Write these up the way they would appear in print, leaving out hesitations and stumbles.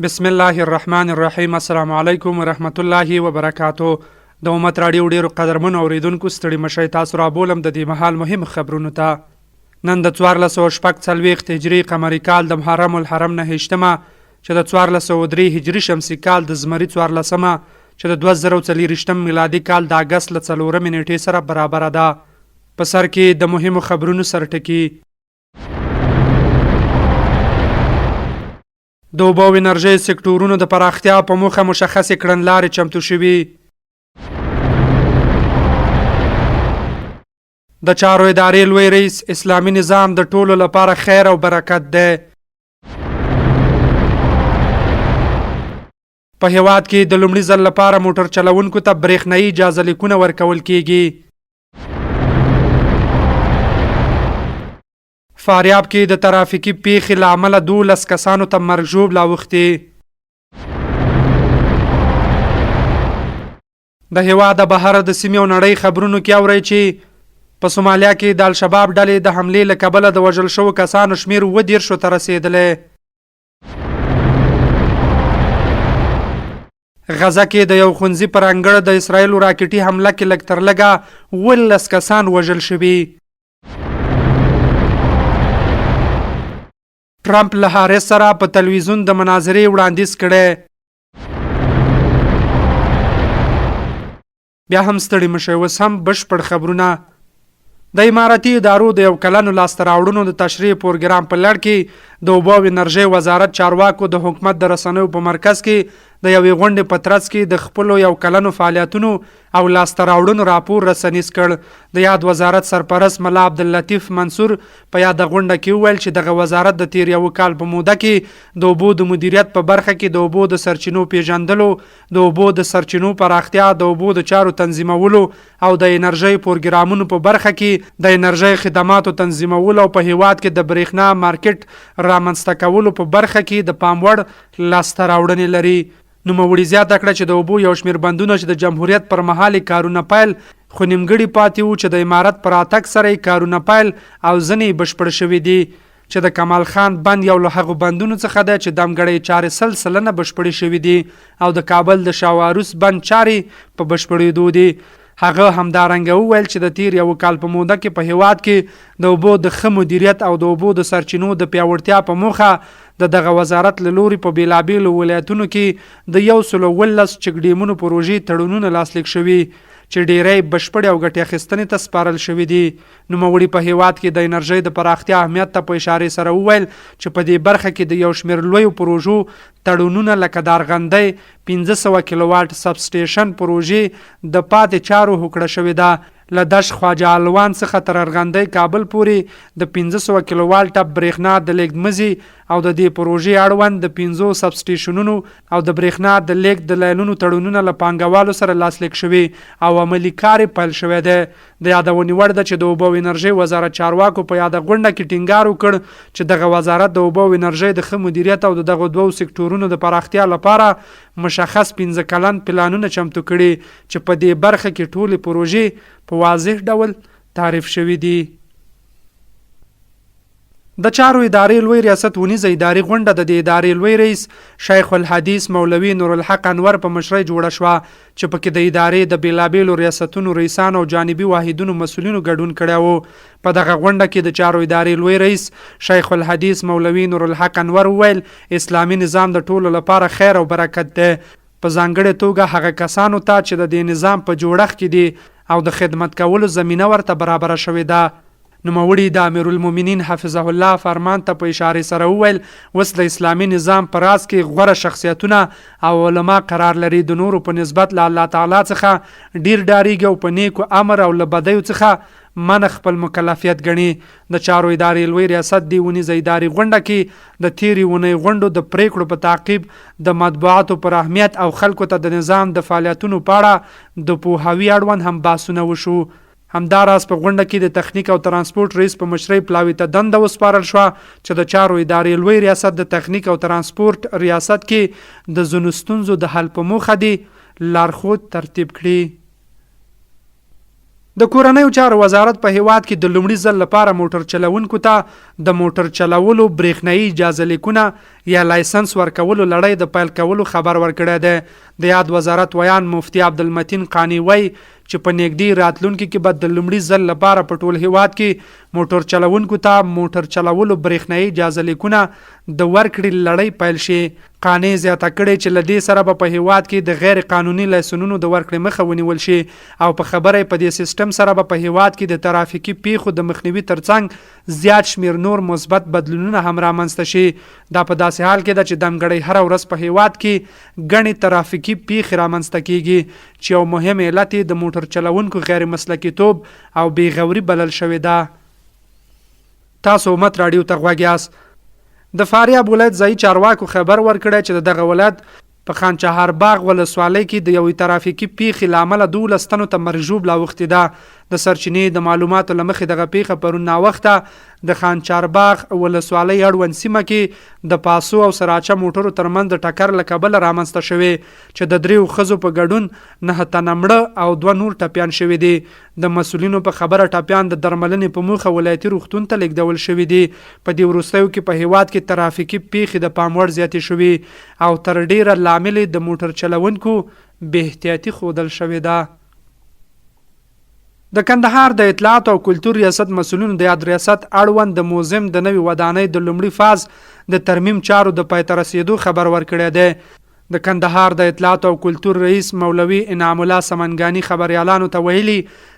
بسم الله الرحمن الرحیم. السلام علیکم ورحمت الله وبرکاتو. د امت راډیو ډیرو قدرمنو اوریدونکو، ستړي مشي، تاسو را بولم د دې مهال مهم خبرونو ته. نن د 1446 هجري قمري کال د محرم الحرم 29مه، چې د 1403 هجري شمسي کال د زمري 14مه، چې د 2024 میلادي کال د اګست له 4مې نیټې سره برابره ده. په سر کې د مهمو خبرونو سرټکي: د اوبو او انرژۍ سکټورونو د پراختیا په موخه مشخصې کړنلارې چمتو شوي. د چارو ادارې لوی رئیس: اسلامي نظام د ټولو لپاره خیر او برکت دی. په هیواد کې د لومړي ځل لپاره موټر چلوونکو ته برېښنايي اجازه لیکونه ورکول کیږي. فاریاب کې د ترافیکي پیښې له امله 12 کسانو ته مرګ ژوبله اوښتې. د هېواده بهر د سیمې او نړۍ خبرونو کې اورئ چې په سومالیا کې د الشباب ډلې د حملې له کبله د وژل شوو کسانو شمېر 37 ته رسېدلی. غزه کې د یو ښوونځي پر انګړ د اسراییلو راکټي حمله کې لږ تر لږه 17 کسان وژل شوي. ټرمپ له هاریس سره په تلویزیون د مناظرې وړاندیز کړی. بیا هم ستړي مشئ، اوس هم بشپړ خبرونه. د امارتي ادارو د یو کلنو لاسته راوړنو د تشریح پروګرام په لړ کې د اوبو او انرژۍ وزارت چارواکو د حکومت د رسنیو په مرکز کې د یوې غونډې په ترڅ کې د خپلو یو کلنو فعالیتونو او لاسته راوړنو راپور رسنیز کړ. د یاد وزارت سرپرست ملا عبداللطیف منصور په یاده غونډه کې وویل چې دغه وزارت د تېر یوه کال په موده کې د اوبو د مدیریت په برخه کې د اوبو د سرچینو پېژندلو، د اوبو د سرچینو پراختیا، د اوبو د چارو تنظیمولو او د انرژۍ پورګرامونو په برخه کې د انرژۍ خدماتو تنظیمولو او په هېواد کې د برېښنا مارکېټ رامنځته کولو په برخه کې د پام وړ لاسته راوړنې لري. نوموړي زیاته کړه چې د اوبو یو شمېر بندونه چې د جمهوریت پر مهال یې کارونه پیل، خو نیمګړي پاتې وو چې د امارت په راتګ سره یې کارونه پیل او ځینې یې بشپړ شوي دي، چې د کمال خان بند یو له هغو بندونو څخه دی چې دمګړۍ یې چارې 100% بشپړې شوې دي او د کابل د شاه عروس بند چارې په بشپړېدو دي. هغه همدارنګه وویل چې د تېر یوه کال په موده کې په هېواد کې د اوبو د ښه مدیریت او د اوبو د سرچینو د پیاوړتیا په موخه د دغه وزارت له لوري په بېلابېلو ولایتونو کې د 117 چکډېمونو پروژې تړونونه لاسلیک شوي چې ډېری بشپړې او ګټې اخیستنې ته سپارل شوي دي. نوموړي په هېواد کې د انرژۍ د پراختیا اهمیت ته په اشارې سره وویل چې په دې برخه کې د یو شمېر لویو پروژو تړونونه لکه د ارغندۍ 500 کیلوواټ سب سټېشن پروژې د پاتې چارو هوکړه شوې ده. له دشت خواجه الوان څخه تر ارغندۍ کابل پورې د 500 کیلووالټه برېښنا د لېږد مزي او د دې پروژې اړوند د پنځو سب سټېشنونو او د برېښنا د لېږد د لاینونو تړونونه له پانګوالو سره لاسلیک شوي او عملي کار یې پیل شوی دی. د یادونې وړ ده چې د اوبو او انرژۍ وزارت چارواکو په یاده غونډه کې ټینګار وکړ چې دغه وزارت د اوبو او انرژۍ د ښه مدیریت او د دغو دوو سکټورونو د پراختیا لپاره مشخص پنځه کلن پلانونه چمتو کړي چې په دې برخه کې ټولې پروژې په واضح ډول تعریف شوې دي. د چارو ادارې لوی ریاست اونیزه اداري غونډه د دې ادارې لوی رئیس شیخ الحدیث مولوي نورالحق انور په مشرۍ جوړه شوه چې پکې د ادارې د بېلابېلو ریاستونو رئیسانو او جانبي واحدونو مسؤلینو ګډون کړی وو. په دغه غونډه کې د چارو ادارې لوی رئیس شیخ الحدیث مولوي نورالحق انور وویل، اسلامي نظام د ټولو لپاره خیر او برکت دی، په ځانګړې توګه هغه کسانو ته چې د دې نظام په جوړښت کې دي او د خدمت کولو زمینه ورته برابره شوې ده. نوموړي د امیرالمومنین حفظه الله فرمان ته په اشارې سره وویل، اوس د اسلامي نظام په راس کې غوره شخصیتونه او علما قرار لري، د نورو په نسبت له الله تعالی څخه ډیر ډاریږي او په نیکو امر او له بدیو څخه منع خپل مکلفیت ګڼي. د چارو ادارې لوی ریاست دې اونیزه اداري غونډه کې د تیرې اونۍ غونډو د پریکړو په تعقیب د مطبوعاتو پر اهمیت او خلکو ته د نظام د فعالیتونو په اړه د پوهاوي اړوند هم بحثونه وشو. همداراز په غونډه کې د تخنیک او ترانسپورت رئیس په مشرۍ پلاوي ته دنده وسپارل شوه چې د چارو ادارې لوی ریاست د تخنیک او ترانسپورت ریاست کې د ځینو ستونزو د حل په موخه دې لارښود ترتیب کړي. د کورنیو چارو وزارت په هېواد کې د لومړي ځل لپاره موټر چلوونکو ته د موټر چلولو برېښنايي اجازه لیکونه یا لایسنس ورکولو لړۍ د پیل کولو خبر ورکړی دی. د یاد وزارت ویاند مفتي عبدالمتین قانع وایي چې په نیږدې راتلونکي کې به د لومړي ځل لپاره په ټول هیواد کې موټر چلوونکو ته موټر چلولو برېښنايي اجازه لیکونه د ورکړې لړۍ پیل شي. قانع زیاته کړې چې له دې سره به په هېواد کې د غیر قانوني لایسنونو د ورکړې مخه ونیول شي او په خبره یې په دې سیسټم سره به په هېواد کې د ترافیکي پېښو د مخنیوي ترڅنګ زیات شمېر نور مثبت بدلونونه هم رامنځته شي. دا په داسې حال کې ده چې دمګړۍ هره ورځ په هېواد کې ګڼې ترافیکي پېښې رامنځته کېږي چې یو مهم علت یې د موټر چلوونکو غیر مسلکیتوب او بې غوري بلل شوې ده. تاسو امت راډیو ته غوږ یاست. د فاریاب ولایت ځايي چارواکو خبر ورکړی چې د دغه ولایت په خانچهارباغ ولسوالۍ کې د یوې ترافیکي پېښې له امله 12 تنو ته مرګ ژوبله اوښتې ده. د سرچینې د معلوماتو له مخې دغه پېښه پرون ناوخته د خانچارباغ ولسوالۍ اړوند سیمه کې د پاسو او سراچه موټرو ترمنځ د ټکر له کبله رامنځته شوې چې د دریو ښځو په ګډون نهه تنه مړه او دوه نور ټپیان شوي دي. د مسؤلینو په خبره ټپیان د درملنې په موخه ولایتي روغتون ته لېږدول شوي دي. په دې وروستیو کې په هېواد کې ترافیکي پېښې د پام وړ زیاتې شوي او تر ډېره لامل یې د موټر چلوونکو بې احتیاطي ښودل شوې ده. د کندهار د اطلاعاتو او کلتور ریاست مسؤلینو د یاد ریاست اړوند د موزیم د نوې ودانۍ د لومړي فاز د ترمیم چارو د پای ته رسېدو خبر ورکړی دی. د کندهار د اطلاعاتو او کلتور رئیس مولوي انعام الله سمنګاني خبریالانو ته ویلي،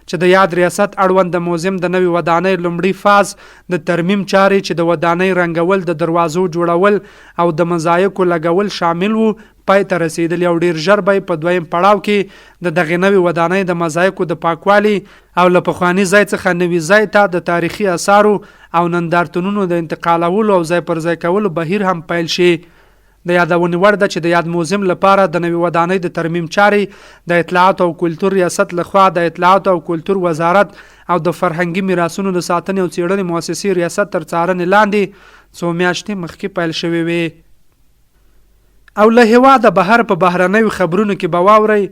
چې د یاد ریاست اړوند د موزیم د نوې ودانۍ لومړي فاز د ترمیم چارې چې د ودانۍ رنګول، د دروازو جوړول او د مزایکو لګول شامل وو، پای ته رسېدلي او ډېر ژر به یې په دویم پړاو کې د دغې نوې ودانۍ د مزایکو د پاکوالي او له پخواني ځای څخه نوي ځای ته د تاریخي اثارو او نندارتونونو د انتقالولو او ځای پر ځای کولو بهیر هم پیل شي. د یادونې وړ ده چې د یاد موزیم لپاره د نوې ودانۍ د ترمیم چارې د اطلاعاتو او کلتور ریاست له خوا د اطلاعاتو او کلتور وزارت او د فرهنګي میراثونو د ساتنې او څېړنې موسسې ریاست تر څارنې لاندې څو میاشتې مخکې پیل شوې وې. او له هېواده بهر په بهرنیو خبرونو کې به واورئ.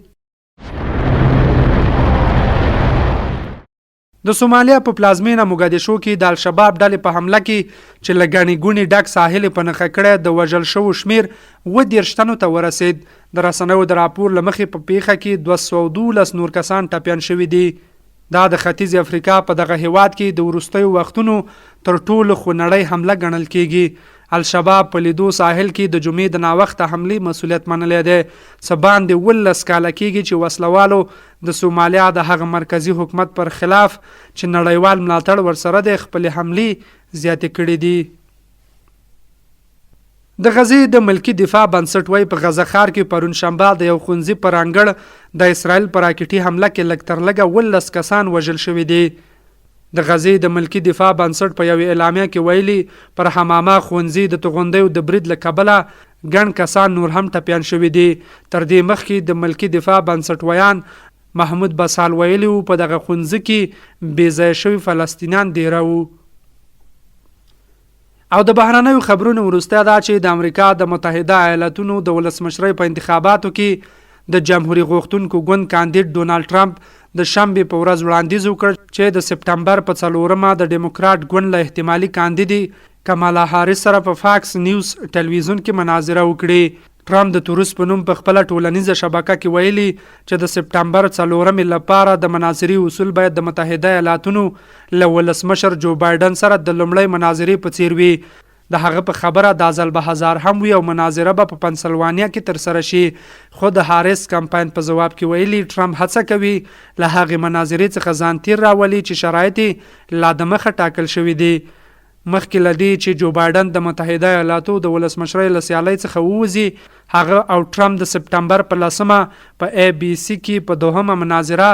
د سومالیا په پلازمېنه موګادیشو کې د الشباب ډلې په حمله کې چې له ګڼې ګوڼې ډک ساحل یې په نښه کړی د وژل شوو شمېر 37 تنو ته ورسېد. د رسنیو د راپور له مخې په پېښه کې 212 نور کسان ټپیان شوي دي. دا د ختیځې افریقا په دغه هېواد کې د وروستیو وختونو تر ټولو خونړۍ حمله ګڼل کېږي. الشباب په لیدو ساحل کې د جمعې د ناوخته حملې مسولیت منلی دی. څه باندې 17 کاله کېږي چې وسله والو د سومالیا د هغه مرکزي حکومت پر خلاف چې نړیوال ملاتړ ورسره دی، خپلې حملې زیاتې کړې دي. د غزې د ملکي دفاع بنسټ وایي، په غزه ښار کې پرون شنبه د یو ښونځي پر انګړ د اسراییل په راکټي حمله کې لږ تر لږه 17 کسان وژل شوي دي. د غزې د ملکي دفاع بنسټ په یوې اعلامیه کې ویلي، پر حمامه ښوونځي د توغندیو د برید له کبله ګڼ کسان نور هم ټپیان شوي دي. تر دې مخکې د ملکي دفاع بنسټ ویاند محمود بسال ویلي وو، په دغه ښونځي کې بې ځایه شوي فلسطینیان دېره وو. او د بهرنیو خبرونو وروستی دا چې د امریکا د متحده ایالتونو د ولسمشرۍ په انتخاباتو کې د جمهوري غوښتونکو ګوند کاندید ډونالډ ټرمپ د شنبې په ورځ وړاندیز وکړ چې د سپټمبر په څلورمه د ډیموکراټ ګوند له احتمالي کاندیدې کمالا هاریس سره په فاکس نیوز ټلویزیون کې مناظره وکړي. ټرمپ د تروس په نوم په خپله ټولنیزه شبکه کې ویلي چې د سپټمبر څلورمې لپاره د مناظرې اصول باید د متحده ایالاتونو له ولسمشر جو بایډن سره د لومړۍ مناظرې په څېر وي. د هغه په خبره دا ځل به هزار هم وي او مناظره به په پنسلوانیا کې ترسره شي. خو د هاریس کمپاین په ځواب کې ویلي، ټرمپ هڅه کوي له هغې مناظرې څخه ځان تېر راولي چې شرایط یې لا دمخه ټاکل شوي دي. مخکې له دې چې جو بایډن د متحده ایالاتو د ولسمشرۍ له سیالۍ څخه ووځي، هغه او ټرمپ د سپټمبر په لسمه په ای بي سي کې په دوهمه مناظره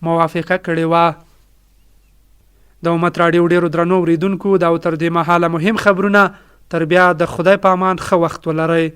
موافقه کړې وه. د امت راډیو ډېرو درنو اورېدونکو، دا و تر دې مهاله مهم خبرونه. تر بیا د خدای په امان، ښه وخت ولرئ.